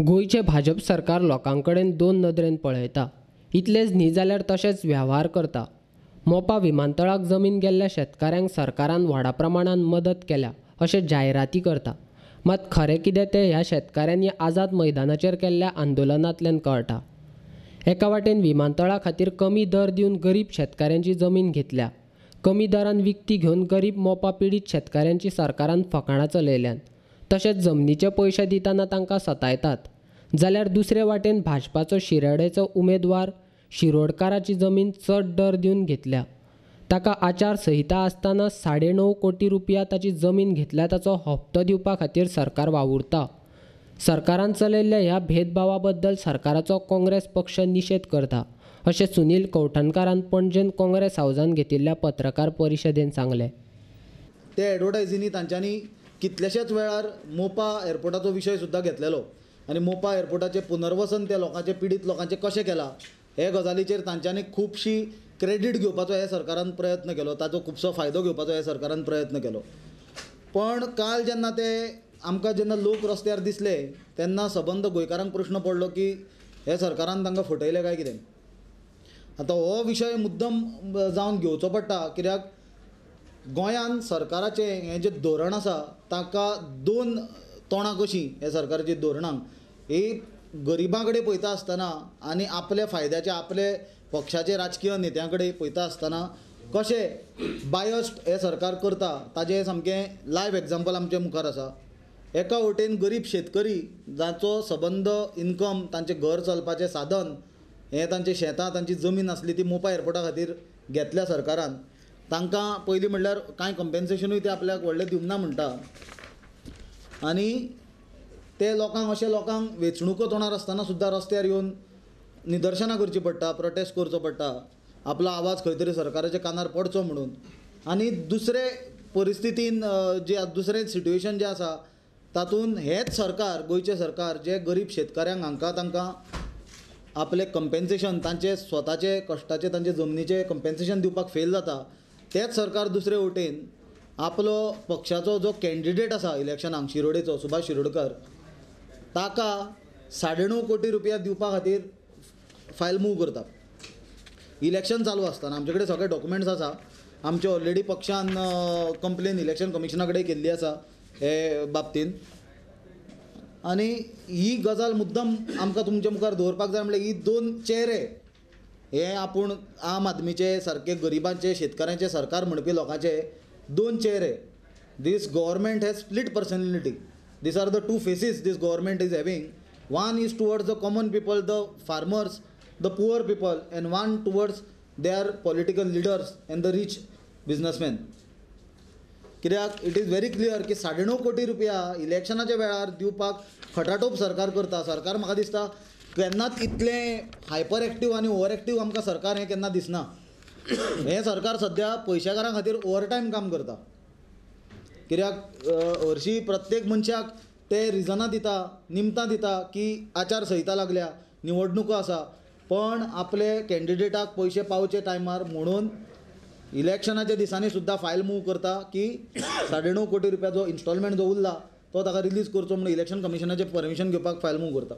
गोंयचें भाजप सरकार लोकां कडेन दोन नदरेन पळयता, इतलेंच न्ही जाल्यार तशेंच वेव्हार करता. मोपा विमानतळाक जमीन गेल्ल्या शेतकाऱ्यांक सरकारान व्हडा प्रमाणान मदत केल्या अशें जायराती करता, मात खरें कितें तें ह्या शेतकाऱ्यांनी आझाद मैदानाचेर केल्ल्या आंदोलनांतल्यान कळटा. एका वाटेन विमानतळा खातीर कमी दर दिवन गरीब शेतकाऱ्यांची जमीन घेतल्या, कमी दरान विकती घेवन गरीब मोपा पिडीत शेतकाऱ्यांची सरकारान फकाणां चलयल्यान, तशेंच जमनीचे पयशे दितना तांकां सतायतात. जाल्यार दुसरे वाटेन भाजपाचो शिरोडेचो उमेदवार शिरोडकाराची जमीन चड दर दिवन घेतल्या, ताका आचारसंहिता आसतना 9.5 कोटी रुपया ताची जमीन घेतल्या ताचो हप्तो दिवपा खातीर सरकार वावुरता. सरकारान चलयल्ल्या ह्या भेदभावा बद्दल सरकाराचो काँग्रेस पक्ष निशेध करता अशें सुनील कवठणकारान पणजेन काँग्रेस हावजान घेतिल्ल्या पत्रकार परिशदेन सांगलें. ते एडवर्टायजींनी तांच्यांनी कितलेशेच वेळार मोपा एअरपोर्टाचो विशय सुद्दां घेतलेलो आनी मोपा एअरपोर्टाचें पुनर्वसन त्या लोकांचें पिडीत लोकांचें कशें केलां हे गजालीचेर तांच्यांनी खुबशी क्रेडीट घेवपाचो हे सरकारान प्रयत्न केलो, ताचो खुबसो फायदो घेवपाचो हे सरकारान प्रयत्न केलो. पण काल जेन्ना ते आमकां जेन्ना लोक रस्त्यार दिसले तेन्ना सबंद गोंयकारांक प्रश्न पडलो की हे सरकारान तांकां फटयलें काय कितें. आतां हो विशय मुद्दम जावन घेवचो पडटा, कित्याक गोंयान सरकाराचें हें जें धोरण आसा ताका दोन तोंडां कशीं हे सरकाराचीं धोरणां ही गरिबां कडेन पळयता आसतना आनी आपल्या फायद्याचे आपले पक्षाचे राजकीय नेत्यां कडेन पळयता आसतना कशें बायस्ट हें सरकार करता ताजें सामकें लायव एग्जाम्पल आमचे मुखार आसा. एका वटेन गरीब शेतकरी जाचो सबंद इनकम तांचें घर चलपाचें साधन हें तांचें शेतां तांची जमीन आसली ती मोपा एअरपोर्टा खातीर घेतल्या सरकारान, तांकां पयलीं म्हणल्यार कांय कंपेन्सेशनूय ते आपल्याक व्हडलें दिवंक ना म्हणटा आनी ते लोकांक अशे लोकांक वेंचणुको तोंडार आसतना सुद्दां रस्त्यार येवन निदर्शनां करचीं पडटा, प्रोटेस्ट करचो पडटा, आपलो आवाज खंय तरी सरकाराच्या कानार पडचो म्हणून. आनी दुसरे परिस्थितीन जे दुसरें सिट्युएशन जें आसा तातूंत हेंच सरकार गोंयचें सरकार जे गरीब शेतकाऱ्यांक हांकां तांकां आपलें कंपेन्सेशन तांचे स्वताचे कश्टाचे तांचे जमनीचें कंपेन्सेशन दिवपाक फेल जाता, तेंच सरकार दुसरे वटेन आपलो पक्षाचो जो कॅन्डिडेट आसा इलेक्शनाक शिरोडेचो सुभाष शिरोडकर ताका 9.5 कोटी रुपया दिवपा खातीर फायल मूव करता. इलेक्शन चालू आसतना आमचे कडेन सगळे डॉक्युमेंट्स आसा, आमचे ऑलरेडी पक्षान कंप्लेन इलेक्शन कमिशना कडेन केल्ली आसा हे बाबतीन. आनी ही गजाल मुद्दम आमकां तुमच्या मुखार दवरपाक जाय म्हणल्यार ही दोन चेहरे हे आपूण आम आदमीचे सारके गरिबांचे शेतकाऱ्यांचे सरकार म्हणपी लोकांचे दोन चेहरे. This government has split personality. These are the two faces this government is having. One is towards the common people, the farmers, the poor people, and one towards their political leaders and the rich businessmen. कित्याक it is very clear की 9.5 कोटी रुपया इलेक्शनाच्या वेळार दिवपाक खटाटोप सरकार करता. सरकार म्हाका दिसता केन्नाच इतलें हायपर एक्टीव आनी ओवर एक्टीव आमकां सरकार हें केन्ना दिसना. हें सरकार सद्या पयशेकारां खातीर ओवर टायम काम करता, कित्याक हरशीं प्रत्येक मनशाक ते रिजनां दिता, निमतां दिता की आचारसंहिता लागल्या, निवडणुको आसा, पण आपले कॅन्डिडेटाक पयशे पावचे टायमार म्हणून इलेक्शनाच्या दिसांनी सुद्दां फायल मूव करता की 9.5 कोटी रुपया जो इन्स्टॉलमेंट जो उरला तो ताका रिलीज करचो म्हणून इलेक्शन कमिशनाचें परमिशन घेवपाक फायल मूव करता.